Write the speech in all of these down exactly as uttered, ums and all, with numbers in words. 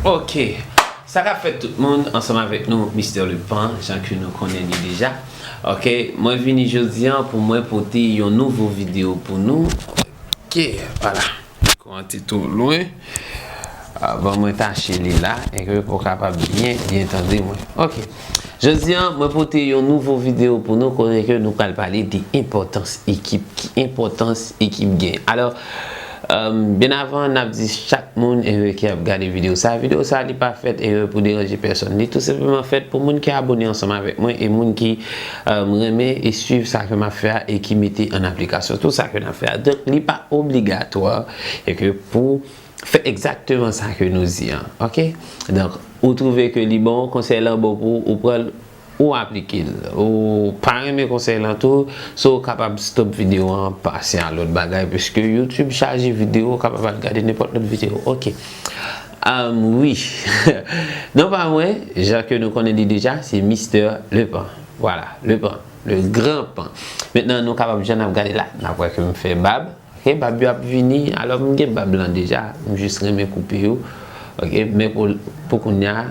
Ok, sa k ap fèt tout moun, ansanm avèk nou Mister Lepan, jan ke nou konnen li deja. Ok, mwen vini jodi an pou mwen pote yon nouvo videyo pou nou. Ok, vwala. Kou an ti tou lwen. Avan mwen tache li la, e ke pou kapab byen, byen tande mwen. Ok. Jodi an, mwen pote yon nouvo videyo pou nou, kote ke nou pral pale de enpòtans ekip, ki enpòtans ekip gen. Alò, um, byen avan, n ap di chak moun e ki ap gade videyo sa, videyo sa li pa fèt e pou deranje pèsonn. Li tou senpleman fèt pou moun ki abone ansanm avèk mwen e moun ki um, renmen e swiv sa ke m ap fè a e ki mete an aplikasyon tou sa ke n ap fè a. Donk, li pa obligatwa e ke pou fè egzakteman sa ke nou di an. Ok? Donk, ou twouve ke li bon, konsèy lan bon pou ou, ou pran l, ou aplike l. Ou pa renmen konsèy lan tou, so ou kapab stop videyo an, pase a lòt bagay, piske YouTube chaje videyo, ou kapab al gade nenpòt lòt videyo. Ok. Um, wi. Non pa mwen, jan ke nou konnen li deja, se Mister Lepan. Vwala, Lepan, le gran Pan. Mentnan, nou kapab jan n ap gade la, n ap wè ke m fè bab. Ok, bab yo ap vini, alò m gen bab lan deja, m jis renmen koupe yo. Ok, men pou, pou kounye a,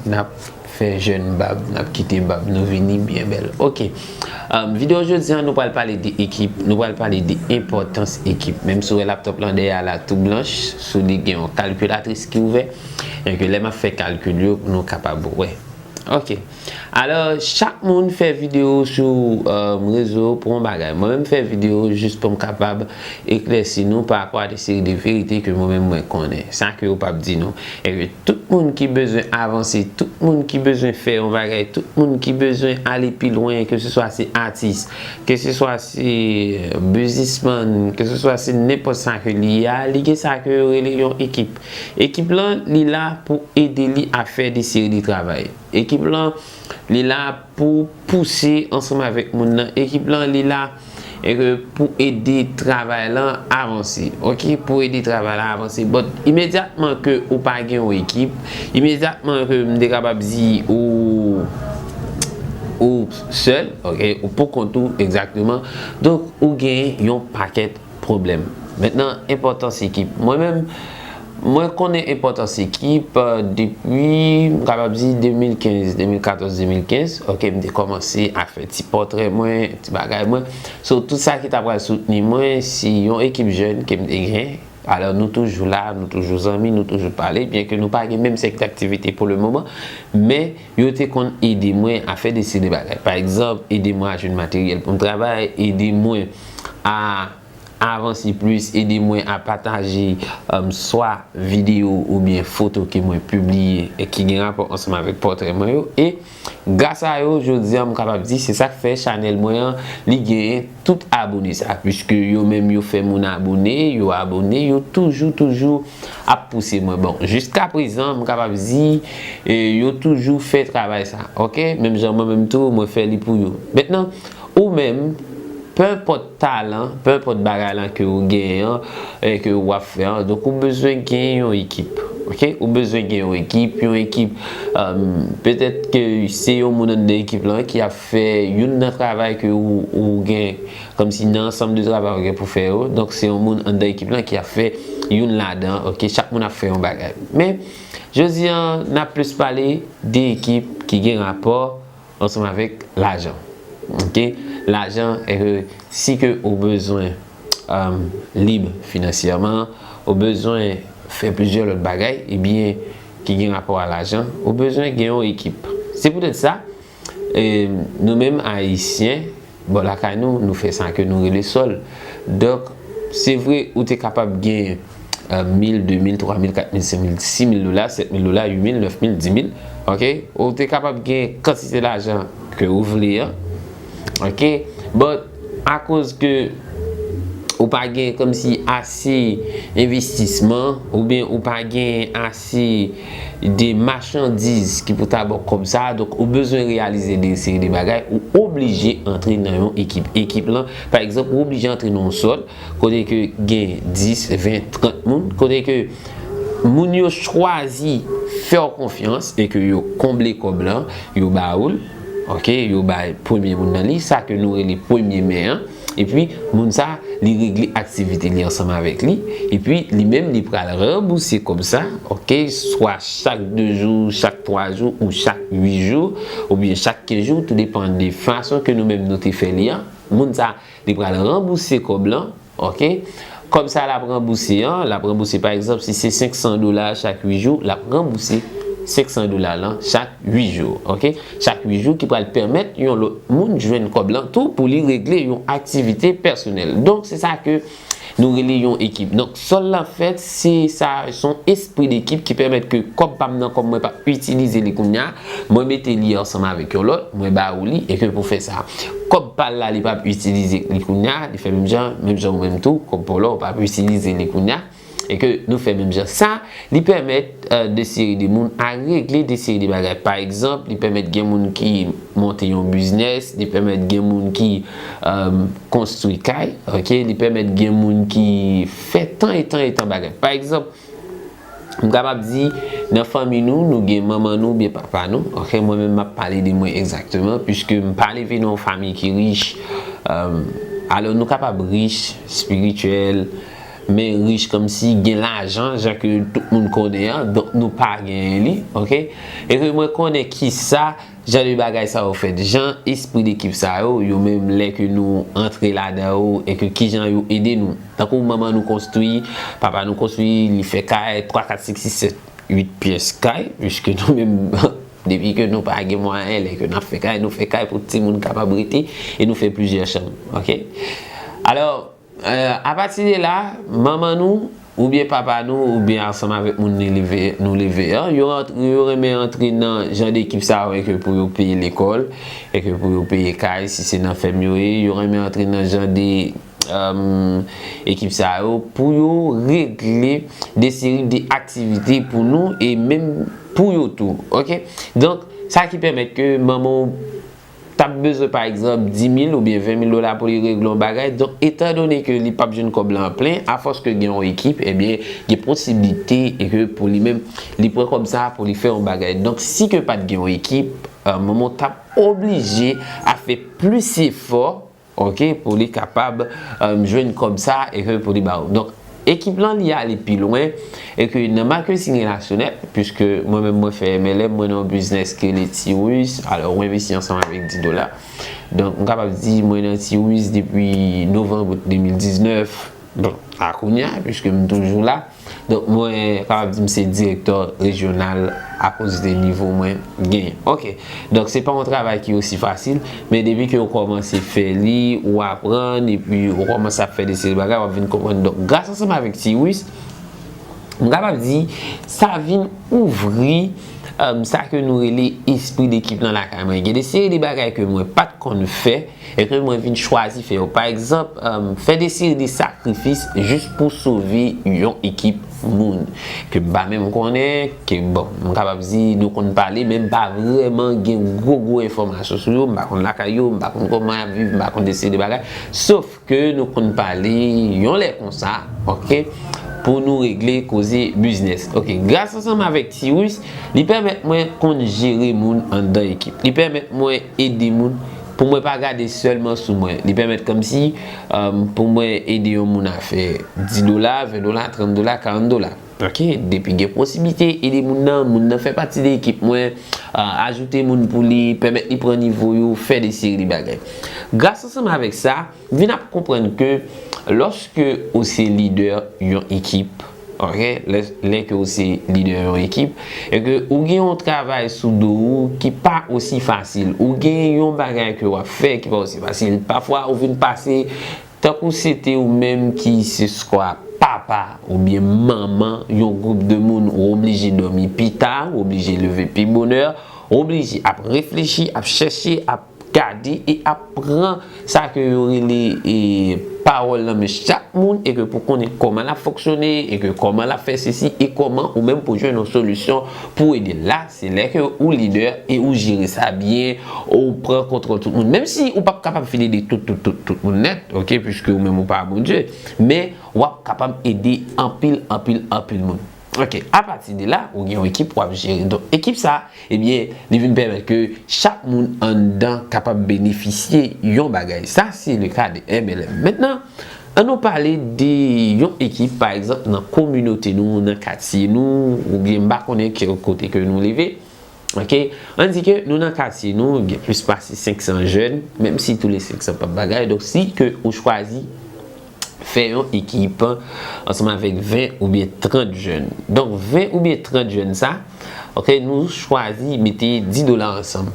n ap fè jèn bab, n ap kite bab nou vini byen bèl. Ok, um, videyo jodi an, nou pral pale de ekip, nou pral pale de enpòtans ekip. Menm si w wè laptop lan dèyè a la tou blanch, sou li gen yon kalkilatris ki ouvè, e ke lè m ap fè kalkil yo, nou kapab wè. Ok. Alò, chak moun fè videyo sou um, rezo pou yon bagay. Mwen menm fè videyo jis pou m kapab eklèsi nou pa rapò a de seri de verite ke mwen menm mwen konnen. Sa ke yo p ap di nou. E ke tout moun ki bezwen avanse, tout moun ki bezwen fè yon bagay, tout moun ki bezwen ale pi lwen, ke se swa se atis, ke se swa se biznismann, ke se swa se nenpòt sa ke li ye a, li gen sa ke yo rele yon ekip. Ekip lan, li la pou ede li a fè de seri de travay. Ekip lan, li la pou pouse ansanm avèk moun nan. Ekip lan, li la e ke pou ede travay lan avanse. Ok, pou ede travay lan avanse. But, imedyatman ke ou pa gen yon ekip, imedyatman ke m te kapab di ou, ou sèl, ok, ou pou kont ou, egzakteman. Donk, ou gen yon pakèt pwoblèm. Mentnan, enpòtans ekip. Mwen menm, mwen konnen enpòtans ekip, euh, depi, m kapab di, de mil kenz, de mil katòz, de mil kenz. Ok, m te kòmanse a fè ti pòtrè mwen, ti bagay mwen. So, tout sa ki ta pral soutni mwen, se yon ekip jèn ke m te gen. Alò, nou toujou la, nou toujou zanmi, nou toujou pale, byen ke nou pa gen menm sèk daktivite pou le moman, men yo te konn ede mwen a fè de seri de bagay. Pa egzanp, ede mwen a jwenn materyèl pou m travay, ede mwen a avanse plis, ede mwen a pataje, um, swa videyo oubyen foto ke mwen pibliye e ki gen rapò ansanm avèk pòtrè mwen yo. E gras a yo, jodi a, m kapab di, se sa k fè chanèl mwen an, li genyen tout abone sa, piske yo menm yo fè moun abone, yo abone, yo toujou, toujou ap pouse mwen. Bon, jiska prezan, m kapab di, e, yo toujou fè travay sa, ok? Menm jan mwen menm tou, mwen fè li pou yo. Mentnan, ou menm, penpòt talan, penpòt bagay lan ke ou genyen an, e ke w ap fè an, donk ou bezwen gen yon ekip, ok? Ou bezwen gen yon ekip, yon ekip, um, petèt ke se yon moun anndan ekip lan ki ap fè youn nan travay ke ou, ou gen, kòmsi nan ansanm de travay ou gen pou fè yo, donk se yon moun anndan ekip lan ki ap fè youn ladan, ok? Chak moun ap fè yon bagay. Men, jodi an, n ap plis pale de ekip ki gen rapò ansanm avèk lajan. Ok? Lajan, e ke si ke ou bezwen, um, lib finansyèman, ou bezwen fè plizyè lòt bagay, ebyen, ki gen rapò a lajan, ou bezwen gen yon ekip. Se poutèt sa, e, nou menm Ayisyen, bò lakay nou, nou fè sa ke nou rele sòl. Donk, se vre, ou te kapab gen, e, mil, de mil, twa mil, kat mil, senk mil, sis mil dola, sèt mil dola, uit mil, nèf mil, di mil, ok? Ou te kapab gen kantite lajan ke ou vle an, ok? But, akoz ke ou pa gen kòmsi ase envestisman, oubyen ou pa gen ase de machandiz ki pou ta ba w kòb sa, donk ou bezwen reyalize de seri de bagay, ou oblije antre nan yon ekip. Ekip lan, pa egzanp, ou oblije antre nan yon sòl, kote ke gen dis, ven, trant moun, kote ke moun yo chwazi fè w konfyans e ke yo konble kòb lan, yo ba ou l, ok, yo bay premye moun nan li, sa ke nou rele premye men an, Epi, moun sa, li regle aktivite li ansanm avèk li. Epi, li menm, li pral ranbouse kòb sa, oke, swa chak de jou, chak twa jou ou chak uit jou, oubyen chak kenz jou, tou depann de fason ke nou menm nou te fè li an. Moun sa, li pral ranbouse kòb lan, oke? Kòb sa l ap ranbouse an, l ap ranbouse pa egzanp, si se senk san dola chak uit jou, l ap ranbouse senk san dola lan chak uit jou, oke? Chak uit jou ki pral pèmèt yon lòt moun jwenn kòb lan tou pou li regle yon aktivite pèsonèl. Donk, se sa ke nou rele yon ekip. Donk, sòl lan fèt, se sa, se yon espri dekip ki pèmèt ke kòb pa m nan, kòm mwen p ap itilize li kounye a, mwen mete li ansanm avèk yon lòt, mwen ba ou li, e ke pou fè sa. Kòb pa l la, li p ap itilize li kounye a, li fè menm jan, menm jan ou menm tou, kòb pa w la, ou p ap itilize li kounye a, e ke nou fè menm jan. Sa, li pèmèt, euh, de seri de moun a regle de seri de bagay. Pa egzanp, li pèmèt gen moun ki monte yon biznès, li pèmèt gen moun ki, euh, konstwi kay, oke? Li pèmèt gen moun ki fè tan e tan e tan bagay. Pa egzanp, m kapab di, nan fanmi nou, nou gen manman nou oubyen papa nou, oke? Mwen menm, m ap pale de mwen egzakteman, piske m pa leve nan yon fanmi ki rich. Euh, alò, nou kapab rich, espirityèl, men rich kòmsi gen lajan, jan ke tout moun konnen an, donk nou pa genyen li, oke? E ke mwen konnen kisa jan de bagay sa yo fèt, jan espri dekip sa yo, yo menm lè ke nou antre ladan yo, e ke kijan yo ede nou. Tankou manman nou konstwi, papa nou konstwi, li fè kay, twa, kat, senk, sis, sèt, uit pyès kay, piske nou menm, depi ke nou pa gen mwayen, lè ke n ap fè kay, nou fè kay pou timoun kapab rete, e nou fè plizyè chanm, oke? Alò, Euh, apati de la, manman nou, oubyen papa nou, oubyen ansanm avèk moun nou leve, nou leve an, yo, ant- yo renmen antre nan jan de ekip sa yo, e ke pou yo peye lekòl, e ke pou yo peye kay, si se nan fèm yo ye, yo renmen antre nan jan de, euh, ekip sa yo, pou yo regle de seri de aktivite pou nou, e menm pou yo tou, oke? Donk, sa ki pèmèt ke manman w t ap bezwen, pa egzanp, di mil oubyen ven mil dola pou li regle yon bagay. Donk, etandone ke li p ap jwenn kòb lan plen, afòs ke gen yon ekip, ebyen, gen posiblite e ke pou li menm, li pran kòb sa pou li fè yon bagay. Donk, si ke pa t gen yon ekip, euh, manman w t ap oblije a fè plis efò, oke, pou li kapab, euh, jwenn kòb sa e ke pou li ba ou. Donk, ekip lan, li ale pi lwen, e ke nan maketing relasyonèl, piske mwen menm, mwen fè M L M, mwen nan yon biznis ki rele Tirus, alò, ou envesti ansanm avèk dis dola. Donk, m kapab di, mwen nan Tirus depi novanm de mil diznèf, bon, a kounye a, piske m toujou la. Donk, mwen kapab di m se direktè rejyonal akoz de nivo mwen genyen. Oke. Donk, se pa yon travay ki osi fasil, men depi ke ou kòmanse fè li, ou aprann, epi ou kòmanse ap fè de seri bagay, w ap vin konprann. Donk, gras ansanm avèk Tirus, m kapab di, sa vin ouvri, euh, sa ke nou rele espri dekip lan lakay mwen. Gen de seri de bagay ke mwen pa t konn fè, e ke mwen vin chwazi fè yo. Pa egzanp, euh, fè de seri de sakrifis jis pou sove yon ekip moun ke m pa menm konnen, ke, bon, m kapab di nou konn pale, men m pa vrèman gen gwo, gwo enfòmasyon sou yo, m pa konn lakay yo, m pa konn kòman y ap viv, m pa konn de seri de bagay. Sof ke nou konn pale yon lè konsa, oke, pou nou regle koze biznis. Oke, gras ansanm avèk Tirus, li pèmèt mwen konn jere moun anndan ekip. Li pèmèt mwen ede moun pou mwen pa gade sèlman sou mwen. Li pèmèt kòmsi, euh, pou mwen ede yon moun a fè dis dola, ven dola, trant dola, karant dola. Oke, depi gen posiblite ede moun nan, moun nan fè pati de ekip mwen, euh, ajoute moun pou li, pèmèt li pran nivo yo, fè de seri de bagay. Gras ansanm avèk sa, vin ap konprann ke lòske ou se lidè yon ekip, oke, lè, lè ke ou se lidè yon ekip, e ke ou gen yon travay sou do ou ki pa osi fasil, ou gen yon bagay ke w ap fè ki pa osi fasil, pafwa ou vin pase tankou se te ou menm ki se swa papa oubyen manman yon gwoup de moun, ou oblije dòmi pi ta, ou oblije leve pi bonè, ou oblije ap reflechi, ap chèche, ap gade e ap pran sa ke yo rele, e, pawòl nan men chak moun, e ke pou konnen kòman l ap fonksyone, e ke kòman l ap fè sesi, e kòman ou menm pou jwenn yon solisyon pou ede l. La, se lè ke ou lidè e ou jere sa byen, ou pran kontwòl tout moun. Menm si ou p ap kapab fin ede tout, tout, tout, tout moun nèt, oke, piske ou menm ou pa Bondye, men w ap kapab ede anpil, anpil, anpil moun. Ok, apati de la, ou gen yon ekip w ap jere. Donk, ekip sa, ebyen, li vin pèmèt ke chak moun anndan kapab benefisye yon bagay. Sa, se le ka de M L M. Mentnan, ann nou pale de yon ekip, pa egzanp, nan kominote nou, nan katye nou, oubyen m pa konnen ki kote ke nou leve. Ok, ann di ke nou nan katye nou, gen plis pase senk san jèn, menm si tou le senk san p ap bagay. Donk, si ke ou chwazi fè yon ekip ansanm avèk ven oubyen trant jèn. Donk, ven oubyen trant jèn sa, ok, nou chwazi mete dis dola ansanm.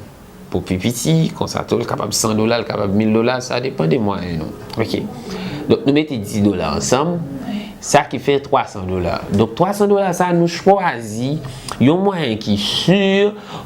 Pou pi piti, konsa tou, l kapab san dola, l kapab mil dola, sa depann de mwayen nou. Ok. Donk, nou mete dis dola ansanm, sa ki fè twa san dola. Donk, twa san dola sa, nou chwazi yon mwayen ki si,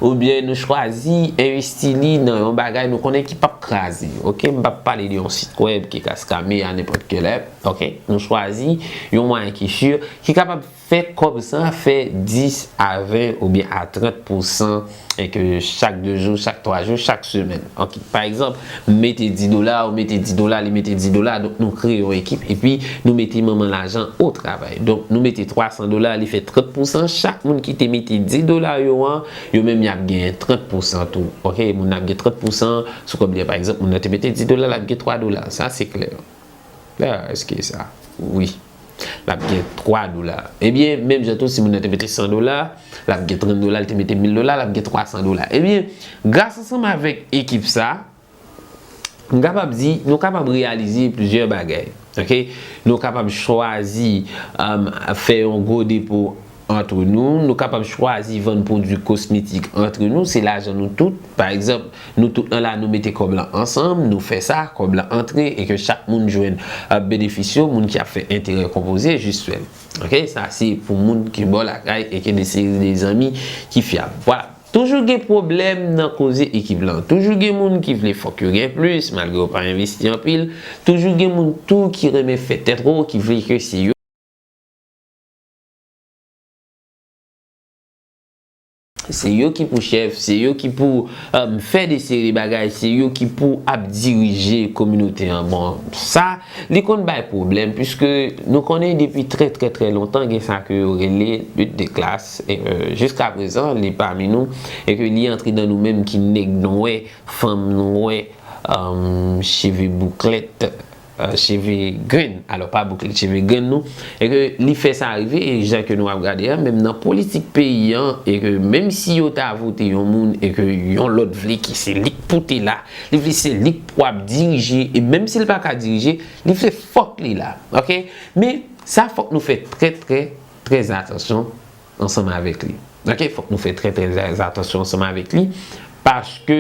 oubyen nou chwazi envesti li nan yon bagay nou konnen ki p ap kraze. Ok, m p ap pale de yon sit wèb ki ka skame a nenpòt ki lè. Ok, nou chwazi yon mwayen ki si, ki kapab fè kòb sa fè dis a ven oubyen a trant pousan, e ke chak de jou, chak twa jou, chak semèn. Ok, pa egzanp, m mete dis dola, ou mete dis dola, li mete dis dola, donk nou kreye yon ekip, epi nou mete manman lajan o travay. Donk, nou mete twa san dola, li fè trant pousan, chak moun ki te mete dis dola yo an, yo menm y ap genyen trant pousan tou. Ok, moun nan ap gen trant pousan sou kòb li an. Pa egzanp, moun nan te mete dis dola, l ap gen twa dola. Sa, se klè. Ah, èske sa? Wi. L ap gen twa dola. Ebyen, menm jan tou, si moun nan te mete san dola, l ap gen trant dola, li te mete mil dola, l ap gen twa san dola. Ebyen, gras ansanm avèk ekip sa, m kapab di, nou kapab reyalize plizyè bagay. Ok? Nou kapab chwazi, um, fè yon gwo depo antre nou, nou kapab chwazi vann pwodui kosmetik antre nou, se lajan nou tout. Pa egzanp, nou tout lan la, nou mete kòb lan ansanm, nou fè sa, kòb lan antre, e ke chak moun jwenn, euh, benefis yo, moun ki ap fè enterè konpoze, jis fè l. Ok, sa se pou moun ki bò lakay e ke de seri de zanmi ki fyab. Vwala. Toujou gen pwoblèm nan koze ekip lan. Toujou gen moun ki vle fòk yo gen plis, malgre yo pa envesti anpil. Toujou gen moun tou ki renmen fè tèt wo, ki vle ke se yo Se yo ki pou chèf, se yo ki pou, um, fè de seri de bagay, se yo ki pou ap dirije kominote an. Bon, sa, li konn bay pwoblèm, piske nou konnen depi trè, trè, trè lontan, gen sa ke yo rele lit de klas, e, euh, jiska prezan, li pami nou, e ke li antre nan nou menm ki nèg nwè, fanm nwè, um, cheve bouklèt, euh, cheve grenn, alò pa bouklèt, cheve grenn nou, e ke li fè sa rive, e jan ke nou ap gade a, menm nan politik peyi an, e ke menm si yo ta vote yon moun, e ke yon lòt vle ke se li k pou te la, li vle se li k pou ap dirije, e menm si l pa ka dirije, li vle fòk li la, ok? Men sa fòk nou fè trè, trè, trè atansyon ansanm avèk li. Ok, fòk nou fè trè, trè, trè atansyon ansanm avèk li. Paske,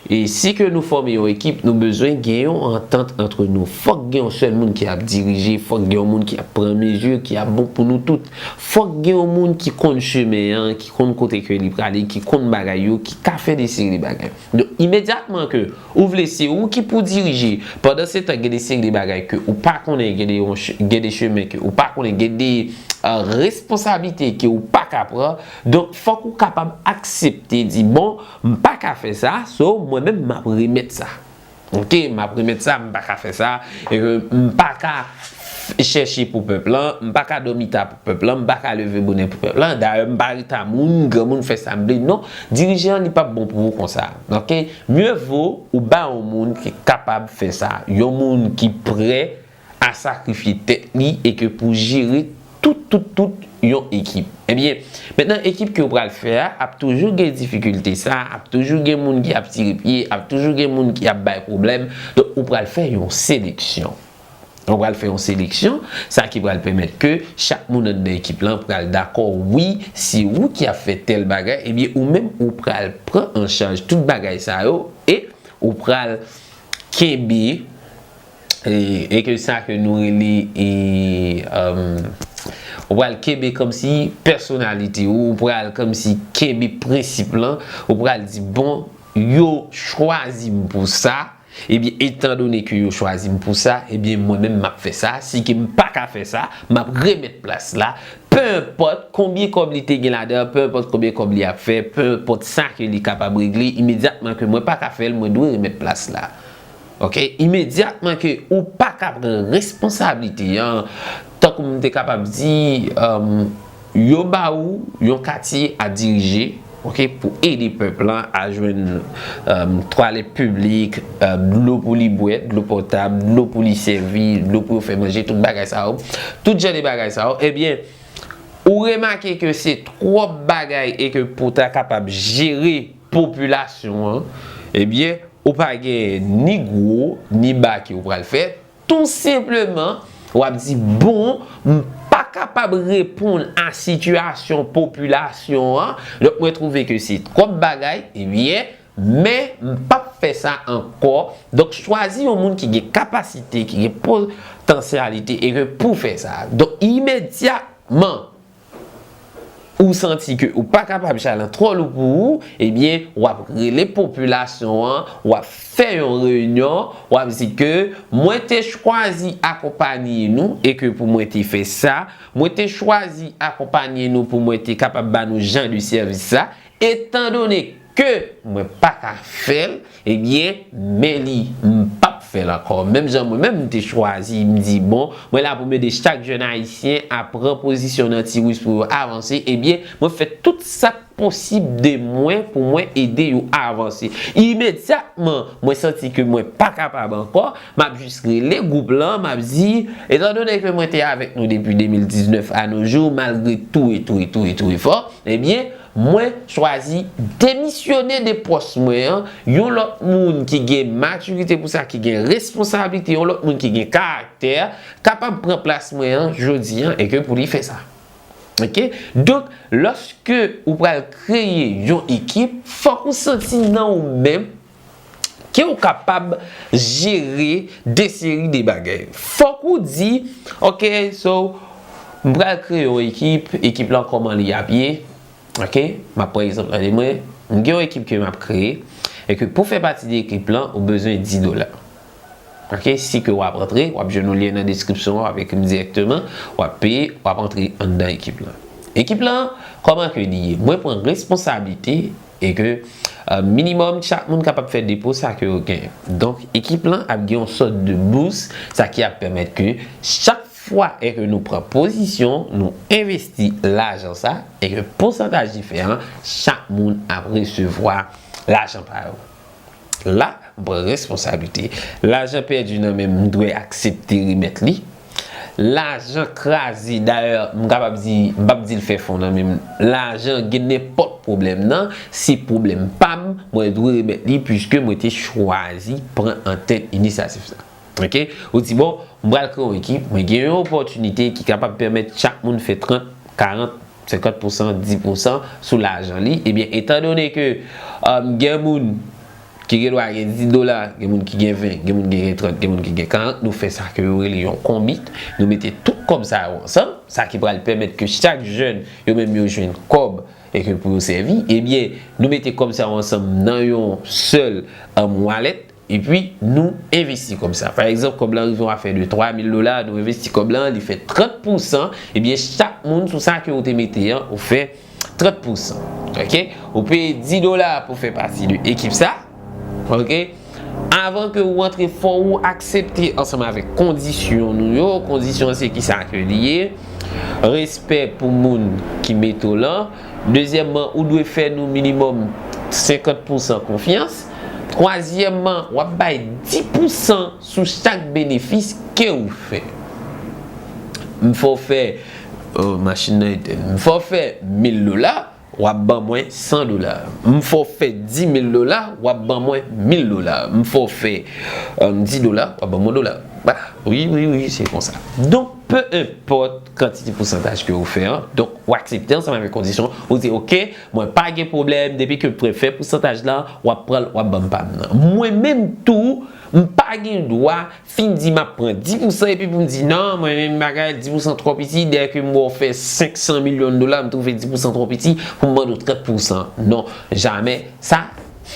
e, si ke nou fòme yon ekip, nou bezwen gen yon antant antre nou. Fòk gen yon sèl moun ki ap dirije, fòk gen yon moun ki ap pran mezi, ki ap bon pou nou tout. Fòk gen yon moun ki konn chemen an, ki konn kote ke li prale, ki konn bagay yo, ki ka fè de seri de bagay. Donk, imedyatman ke ou vle se ou ki pou dirije, pandan se tan gen de seri de bagay ke ou pa konnen, gen de, yon ch-, gen de chemen ke ou pa konnen, gen de, euh, responsablite ke ou pa ka pran, donk fòk ou kapab aksepte di, bon, m pa ka fè sa, so mwen menm m ap remèt sa. Ok, m ap remèt sa, m pa ka fè sa, e ke m pa ka f-, chèche pou pèp lan, m pa ka dòmi ta pou pèp lan, m pa ka leve bonè pou pèp lan. Dayè, m pa reta moun, granmoun fè sa m vle. Non, dirijan an, li p ap bon pou ou konsa. Ok? Mye vo ou ba yon moun ki kapab fè sa, yon moun ki prè a sakrifye tèt li e ke pou jere tout, tout, tout yon ekip. Ebyen, mentnan, ekip ke w pral fè a ap toujou gen difikilte sa, ap toujou gen moun ki ap tire pye, ap toujou gen moun ki ap bay pwoblèm. Donk, ou pral fè yon seleksyon. Ou pral fè yon seleksyon, sa ki pral pèmèt ke chak moun anndan ekip lan pral dakò, wi, se ou ki ap fè tèl bagay, ebyen, ou menm, ou pral pran an chaj tout bagay sa yo, e ou pral kenbe, e, e ke sa ke nou rele, e, um, ou pral kenbe kòmsi pèsonalite ou, ou pral kòmsi kenbe prensip lan, ou pral di, bon, yo chwazi m pou sa, ebyen, etandone ke yo chwazi m pou sa, ebyen, mwen menm, m ap fè sa. Si ke m pa ka fè sa, m ap remèt plas la. Pe enpòt konbyen kòb li te gen ladan, pe enpòt konbyen kòb li ap fè, pe enpòt sa ke li kapab regle, imedyatman ke mwen pa ka fè l, mwen dwe remèt plas la. Ok? Imedyatman ke ou pa ka pran responsablite an, tankou m te kapab di, um, Yo ba ou yon katye a dirije, ok, pou ede pèp lan a jwenn, um, twalèt piblik, uh, dlo pou li bwè, dlo potab, dlo pou li sèvi, dlo pou yo fè manje, tout bagay sa yo, tout jan de bagay sa yo, ebyen, ou remake ke se twòp bagay e ke pou ta kapab jere popilasyon an, ebyen, ou pa gen ni gwo, ni ba ke ou pral fè. Tou senpleman, w ap di, bon, m pa kapab reponn a sitiyasyon popilasyon an, donk mwen twouve ke se twòp bagay, ebyen, men m p ap fè sa ankò. Donk, chwazi yon moun ki gen kapasite, ki gen potansyalite e ke pou fè sa. Donk, imedyatman, ou santi ke ou pa kapab, chalè an twò lou pou ou, ebyen, w ap rele popilasyon an, w ap fè yon reyinyon, w ap di ke mwen te chwazi akonpanye nou e ke pou mwen te fè sa, mwen te chwazi akonpanye nou pou mwen te kapab ba nou jan de sèvis sa, etandone ke mwen pa ka fè l, ebyen, men li, m p ap fè l ankò. Menm jan mwen menm, m te chwazi, m di, bon, mwen la pou m ede chak jèn ayisyen a pran pozisyon nan ti wis pou yo avanse, ebyen, mwen fè tout sa k posib de mwen pou mwen ede yo avanse. Imedyatman, mwen santi ke mwen pa kapab ankò, m ap jis rele gwoup lan, m ap di, etandone ke mwen te avèk nou depi de mil diznèf a no jou, malgre tou e tou e tou e tou efò, ebyen, mwen chwazi demisyone de pòs mwen an, yon lòt moun ki gen matirite pou sa, ki gen responsablite, yon lòt moun ki gen karaktè, kapab pran plas mwen an jodi an e ke pou li fè sa. Ok? Donk, lòske ou pral kreye yon ekip, fòk ou santi nan ou menm ke ou kapab jere de seri de bagay. Fòk ou di, ok, so, m pral kreye yon ekip, ekip lan kòman li ap ye, ok, m ap pran egzanp la de mwen, m gen yon ekip ke m ap kreye, e ke pou fè pati de ekip lan, ou bezwen dis dola. Ok, si ke w ap antre, w ap jwenn yon lyen nan deskripsyon an, w ap ekri m dirèkteman, w ap peye, w ap antre anndan ekip lan. Ekip lan, kòman ke li ye? Mwen pran responsablite e ke, euh, minimòm chak moun kapab fè depo sa ke yo genyen. Donk, ekip lan ap gen yon sòt de bous, sa ki ap pèmèt ke chak fwa e ke nou pran pozisyon, nou envesti lajan sa, e ke pousantaj diferan, chak moun ap resevwa lajan pa yo. La, m pran responsablite. Lajan pèdi nan men m, m dwe aksepte remèt li. Lajan kraze, dayè, m kapab di, m p ap di l fè fon nan men m. Lajan gen nenpòt pwoblèm nan, se pwoblèm pa m, mwen dwe remèt li, piske mwen te chwazi pran an tèt inisyativ sa. Ok? Ou di, bon, m pral kreye yon ekip, mwen gen yon opòtinite ki kapab pèmèt chak moun fè trant, karant, senkant pousan, dis pousan sou lajan li. Ebyen, etandone ke, um, gen moun ki gen dwa gen dis dola, gen moun ki gen ven, gen moun ki gen trant, gen moun ki gen karant, nou fè sa ke yo rele yon konbit. Nou mete tout kòb sa yo ansanm, sa ki pral pèmèt ke chak jèn, yo menm yo jwenn kòb e ke pou yo sèvi. Ebyen, nou mete kòb sa yo ansanm nan yon sèl, um, wallet. Epi, nou envesti kòb sa. Pa egzanp, kòb lan rive yon afè de twa mil dola, nou envesti kòb lan, li fè trant pousan, ebyen, chak moun sou sa ke ou te mete an, ou fè trant pousan. Ok? Ou peye dis dola pou fè pati de ekip sa. Ok? Avan ke ou antre, fò ou aksepte ansanm avèk kondisyon nou yo. Kondisyon an se kisa ke li ye? Respè pou moun ki mete w lan. Dezyèmman, ou dwe fè nou minimòm senkant pousan konfyans. Twazyèmman, w ap bay dis pousan sou chak benefis ke ou fè. M fè w fè, oh, machin nan etèn. M fè w fè mil dola, w ap ban mwen san dola. M fè w fè dis mil dola, w ap ban mwen mil dola. M fè w fè, euh, dis dola, w ap ban mwen dola. Ba, wi, wi, wi, se konsa. Donk, pe enpòt kantite pousantaj ke ou fè an, donk, ou aksepte ansanm avèk kondisyon, ou di, ok, mwen pa gen pwoblèm, depi ke w fè pousantaj la, w ap pran l, w ap ban m pa m nan. Mwen menm tou, m pa gen dwa fin di m ap pran dis pousan epi pou m di, non, mwen menm bagay, dis pousan twò piti, dèyè ke m wè w fè senk san milyon dola, m twouve dis pousan twò piti, pou m mande w trant pousan. Non, jamè. Sa,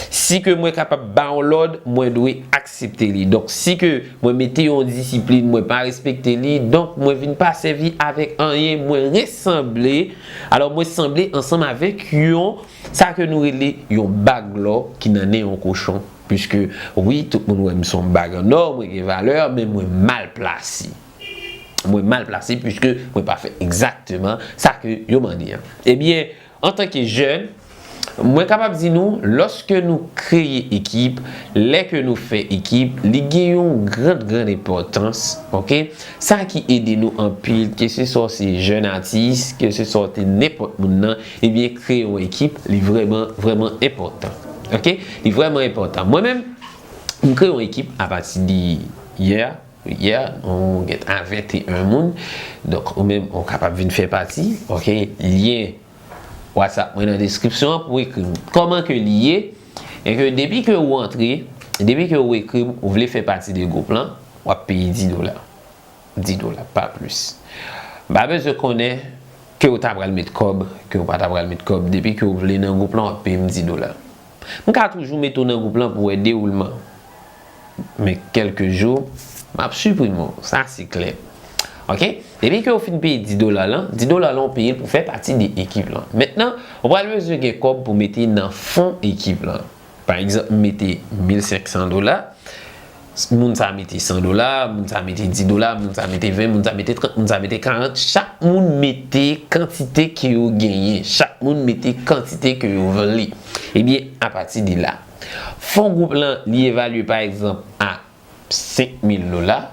si ke mwen kapab ba w lòd, mwen dwe aksepte li. Donk, si ke mwen mete yon disiplin, mwen pa respekte li, donk mwen vin pa sèvi avèk anyen, mwen resanble, alò mwen sanble ansanm avèk yon, sa ke nou rele yon bag lò ki nan nen yon kochon. Piske, wi, tout moun wè m se yon bag an nò, mwen gen valè, men mwen mal plase. mwen mal plase, piske mwen pa fè egzakteman sa ke yo mande an. Ebyen, antanke jèn, mwen kapab di nou, lòske nou kreye ekip, lè ke nou fè ekip, li gen yon grann, grann enpòtans, oke? Sa ki ede nou anpil, ke se swa w se jèn atis, ke se swa w te nenpòt moun nan, ebyen, kreye yon ekip, li vrèman, vrèman enpòtan. Oke? Li vrèman enpòtan. Mwen menm, m kreye yon ekip apati de yè, yè, nou gen a venteyen moun. Donk, ou menm, ou kapab vin fè pati, oke? Lyen WhatsApp mwen nan deskripsyon an pou w ekri m. Kòman ke li ye? E ke depi ke ou antre, depi ke ou ekri m, ou vle fè pati de gwoup lan, w ap peye dis dola. Dis dola, pa plis. M pa bezwen konnen ke ou ta pral met kòb, ke ou pa ta pral met kòb. Depi ke ou vle nan gwoup lan, w ap peye m dis dola. M ka toujou mete w nan gwoup lan pou wè dewoulman. Men kèlke jou, m ap siprime w. Sa se klè. Oke? Depi ke ou fin peye dis dola lan, dis dola lan ou peye l pou fè pati de ekip lan. Mentnan, ou pral bezwen gen kòb pou mete nan fon ekip lan. Pa egzanp, m mete mil senk san dola, moun sa mete san dola, moun sa mete dis dola, moun sa mete ven, moun sa mete trant, moun sa mete karant. Chak moun mete kantite ke yo genyen. Chak moun mete kantite ke yo vle. Ebyen, apati de la, fon gwoup lan, li evalye, pa egzanp, a senk mil dola.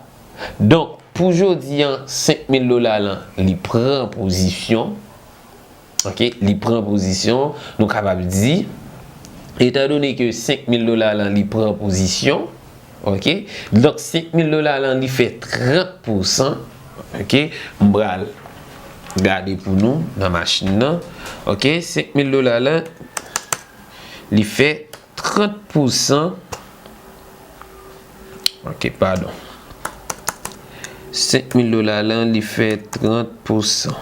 Donk, pou jodi an, senk mil dola lan, li pran pozisyon. Oke, li pran pozisyon. Nou kapab di, etandone ke senk mil dola lan, li pran pozisyon. Oke, donk, senk mil dola lan, li fè trant pousan. Oke, m pral gade pou nou nan machin nan. Oke, senk mil dola lan, li fè trant pousan. Oke, padon. Senk mil dola lan, li fè trant pousan.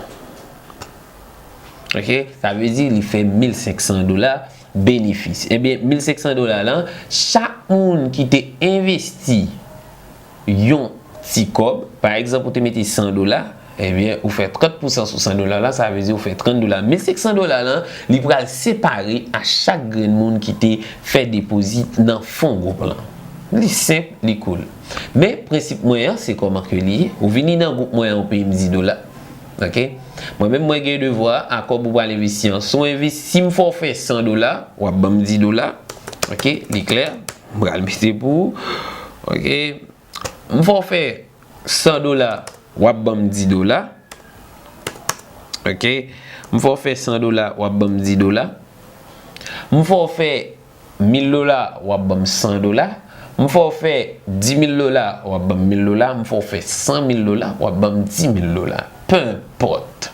Oke, sa vle di li fè mil senk san dola benefis. Ebyen, mil senk san dola lan, chak moun ki te envesti yon ti kòb, pa egzanp, ou te mete san dola, ebyen, ou fè trant pousan sou san dola la, sa vle di ou fè trant dola. Mil senk san dola lan, li pral separe a chak grenn moun ki te fè depozit nan fon gwoup lan. Li senp, li cool. Men, prensip mwen an, se kòman ke li ye. Ou vini nan gwoup mwen an, ou peye m dis dola. Oke? Mwen menm, mwen gen devwa a kòb ou pral envesti an. Si w envesti, si m fè w fè san dola, w ap ban m dis dola. Oke? Li klè. M pral mete pou ou. Oke? M fè w fè san dola, w ap ban m dis dola. Oke? M fè w fè san dola, w ap ban m dis dola. M fè w fè mil dola, w ap ban m san dola. M fè w fè dis mil dola, w ap ban m mil dola. M fè w fè san mil dola, w ap ban m dis mil dola. Penpòt.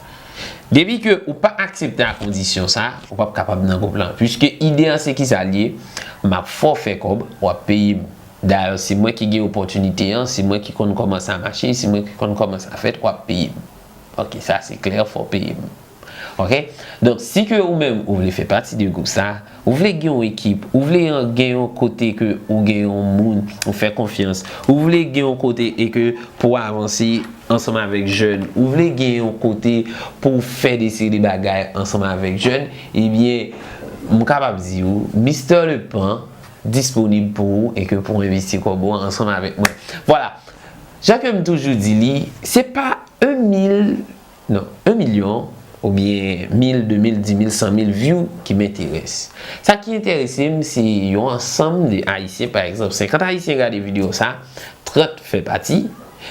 Depi ke ou pa aksepte a kondisyon sa, ou p ap kapab nan gwoup lan. Piske ide an se kisa l ye, m ap fè w fè kòb, w ap peye m. Dayè, se mwen ki gen opòtinite an, se mwen ki konn kòman sa mache, se mwen ki konn kòman sa fèt, w ap peye m. Oke, sa se klè, fò w peye m. Oke? Donk, si ke ou menm, ou vle fè pati de gwoup sa, ou vle gen yon ekip, ou vle gen yon kote ke ou gen yon moun, ou fè konfyans, ou vle gen yon kote e ke pou w avanse ansanm avèk jèn, ou vle gen yon kote pou w fè de seri de bagay ansanm avèk jèn, ebyen, m kapab di w, Mister Lepant, disponib pou ou e ke pou w envesti kòb ou an ansanm avèk mwen. Vwala. Jan ke m toujou di li, se pa en mil, non, en milyon, oubyen mil, de mil, dis mil, san mil view ki m enterese. Sa ki enterese m, se yon ansanm de Ayisyen, pa egzanp, senkant Ayisyen gade videyo sa, trant fè pati.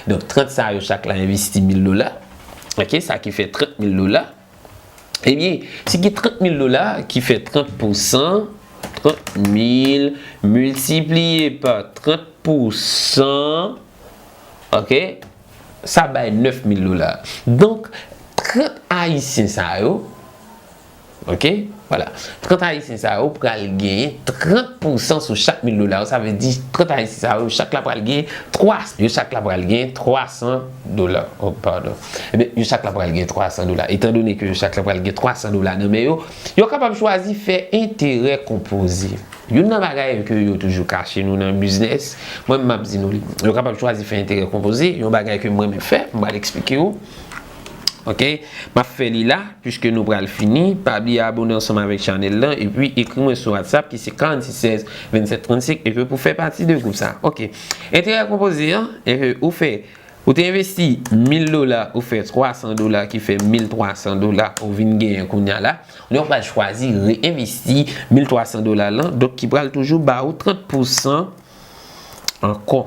Donk, trant sa yo chak la envesti mil dola. Oke, sa ki fè trant mil dola. Ebyen, si gen trant mil dola ki fè trant pousan, trant mil miltipliye pa trant pousan, oke, sa bay nèf mil dola. Donk, trant Ayisyen sa yo, oke, vwala, trant Ayisyen sa yo pral genyen trant pousan sou chak mil dola yo. Sa vle di, trant Ayisyen sa yo, chak la pral genyen twa, yo chak la pral genyen twa san dola. Oh, padon. Ebyen, yo chak la pral gen twa san dola. Etandone ke yo chak la pral gen twa san dola nan men yo, yo kapab chwazi fè enterè konpoze. Youn nan bagay ke yo toujou kache nou nan biznis, mwen, m ap di nou li. Yo kapab chwazi fè enterè konpoze, yon bagay ke mwen menm fè, m pral eksplike w. Oke? M ap fè li la, piske nou pral fini. Pa bliye abone ansanm avèk chanèl lan, epi ekri mwen sou WhatsApp ki se karannsis sèz vennsèt trannsenk, epi pou fè pati de gwoup sa. Oke. Enterè konpoze an, epi ou fè Ou te envesti mil dola, ou fè twa san dola, ki fè mil twa san dola ou vin genyen kounye a la. Kounye a ou pral chwazi reenvesti mil twa san dola lan, donk ki pral toujou ba ou trant pousan ankò.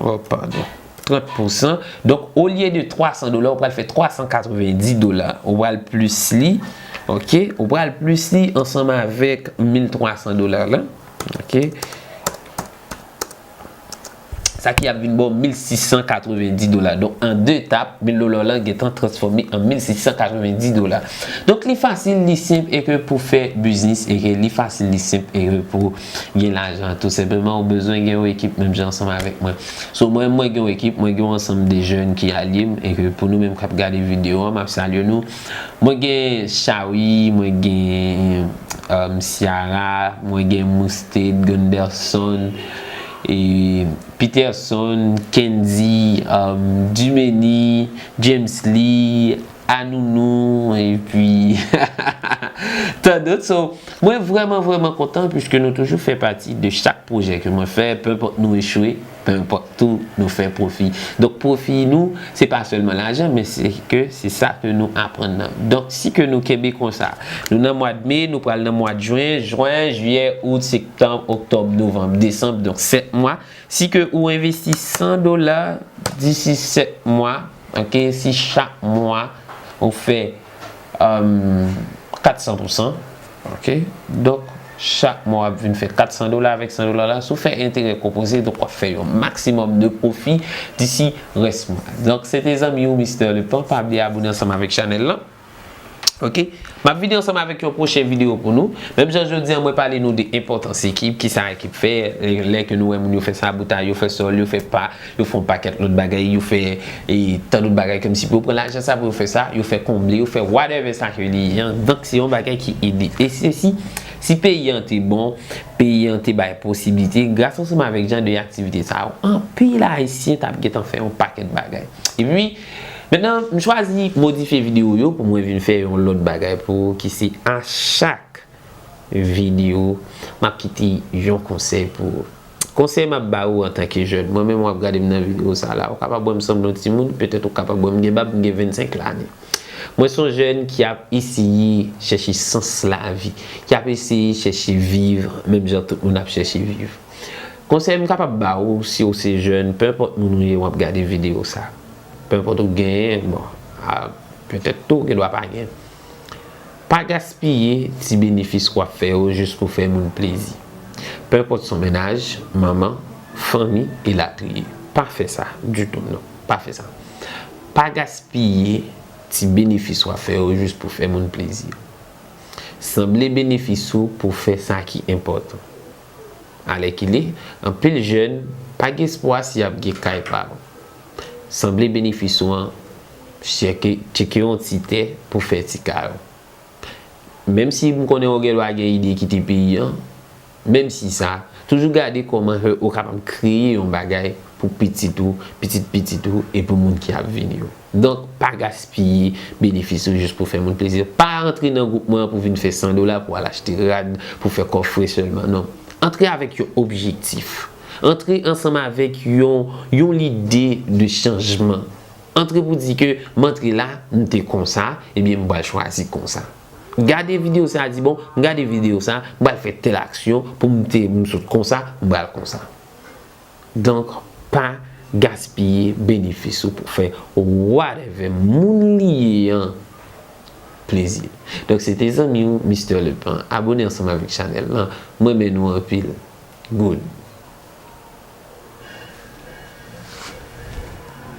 Oh, padon. Trant pousan. Donk, olye de twa san dola, ou pral fè twa san katrevenndis dola. Ou pral plis li, ok? Ou pral plis li ansanm avèk mil twa san dola lan, ok? Sa ki ap vin ba w mil sis san katrevenndis dola. Donk, an de etap, mil dola w lan gentan transfòme an mil sis san katrevenndis dola. Donk, li fasil, li senp, e ke pou fè biznis, e ke li fasil, li senp, e ke pou gen lajan. Tou senpleman, ou bezwen gen yon ekip menm jan ansanm avèk mwen. So, mwen, mwen gen yon ekip, mwen gen yon ansanm de jèn ki alye m, e ke pou nou menm k ap gade videyo an, m ap salye nou. Mwen gen Chawi, mwen gen, um, Ciara, mwen gen Mousted, Gunderson, e Peterson, Kendy, um, Dumeni, James Lee, Anounou, epi tant d'autres. So, mwen vrèman, vrèman kontan, puiske nou toujou fè pati de chak pwojè ke mwen fè, pe enpòt nou echwe, pe enpòt tou nou fè pwofi. Donk, pwofi nou, se pa sèlman lajan, men se ke se sa ke nou aprann nan. Donk, si ke nou kenbe konsa, nou nan mwa de me, nou pral nan mwa de jen, jen, jiyè, out, septanm, oktòb, novanm, desanm, donk sèt mwa. Si ke ou envesti san dola, disi sèt mwa, ok, si chak mwa ou fè, um, kat san pousan, ok, donk, chak mwa w ap vin fè kat san dola avèk san dola la, si w fè enterè konpoze, donk w ap fè yon maksimòm de pwofi disi rès mwa. Donk, se te zanmi w, Mister Leplan. Pa bliye abone ansanm avèk chanèl lan. Ok? M ap vini ansanm avèk yon pwochen videyo pou nou. Menm jan jodi a, mwen pale nou de enpòtans ekip, kisa ekip fè, lè, lè ke nou wè moun yo fè sabotay, yo fè sòl, yo fè pa, yo fè yon pakèt lòt bagay, yo fè, e, tan lòt bagay, kòmsi pou yo pran lajan sa, pou yo fè sa, yo fè konble, yo fè whatever sa ke li ye an. Donk, se yon bagay ki ede. E se si, si peyi an te bon, peyi an te bay posiblite, gras ansanm avèk jan de aktivite sa yo, anpil Ayisyen t ap gentan fè yon pakèt bagay. Epi, mentnan, m chwazi modifye videyo yo pou mwen vin fè yon lòt bagay pou ou, ki se a chak videyo, m ap kite yon konsèy pou ou. Konsèy m ap ba ou antanke jèn. Mwen menm w ap gade m nan videyo sa la, ou kapab wè m sanble yon timoun, petèt ou kapab wè m gen bab, m gen vennsenk lane. Mwen se yon jèn ki ap eseye chèche sans lavi, ki ap eseye chèche viv, menm jan tout moun ap chèche viv. Konsèy m kapab ba ou, si ou se jèn, pe enpòt moun ou ye, w ap gade videyo sa. Pe enpòt ou genyen, bon, a, petèt tou, ou gen dwa pa gen. Pa gaspiye ti benefis w ap fè yo jis pou fè moun plezi. Pe enpòt se w mennaj, manman, fanmi, elatriye. Pa fè sa ditou, non. Pa fè sa. Pa gaspiye ti benefis w ap fè yo jis pou fè moun plezi. Sanble benefis ou pou fè sa ki enpòtan. Alèkile, anpil jèn pa gen espwa si y ap gen kay pa yo. Sanble benefis ou an, chèke, tcheke yon ti tè pou fè ti kay ou. Menm si m konnen ou gen dwa gen ide kite peyi an, menm si sa, toujou gade kòman ke ou kapab kreye yon bagay pou pitit ou, pitit pitit ou, e pou moun ki ap vini yo. Donk, pa gaspiye benefis ou jis pou fè moun plezi. Pa antre nan gwoup mwen an pou vin fè san dola pou al achte rad, pou fè kò fre sèlman. Non. Antre avèk yon objektif. Antre ansanm avèk yon, yon lide de chanjman. Antre pou di ke m antre la, m te konsa, ebyen m pral chwazi konsa. Gade videyo sa, di, bon, m gade videyo sa, m pral fè tèl aksyon pou m te, m sot konsa, m pral konsa. Donk, pa gaspiye benefis ou pou fè whatever moun li ye an plezi. Donk, se te zanmi w, Mister Leplan. Abone ansanm avèk chanèl lan. M renmen nou anpil. Good.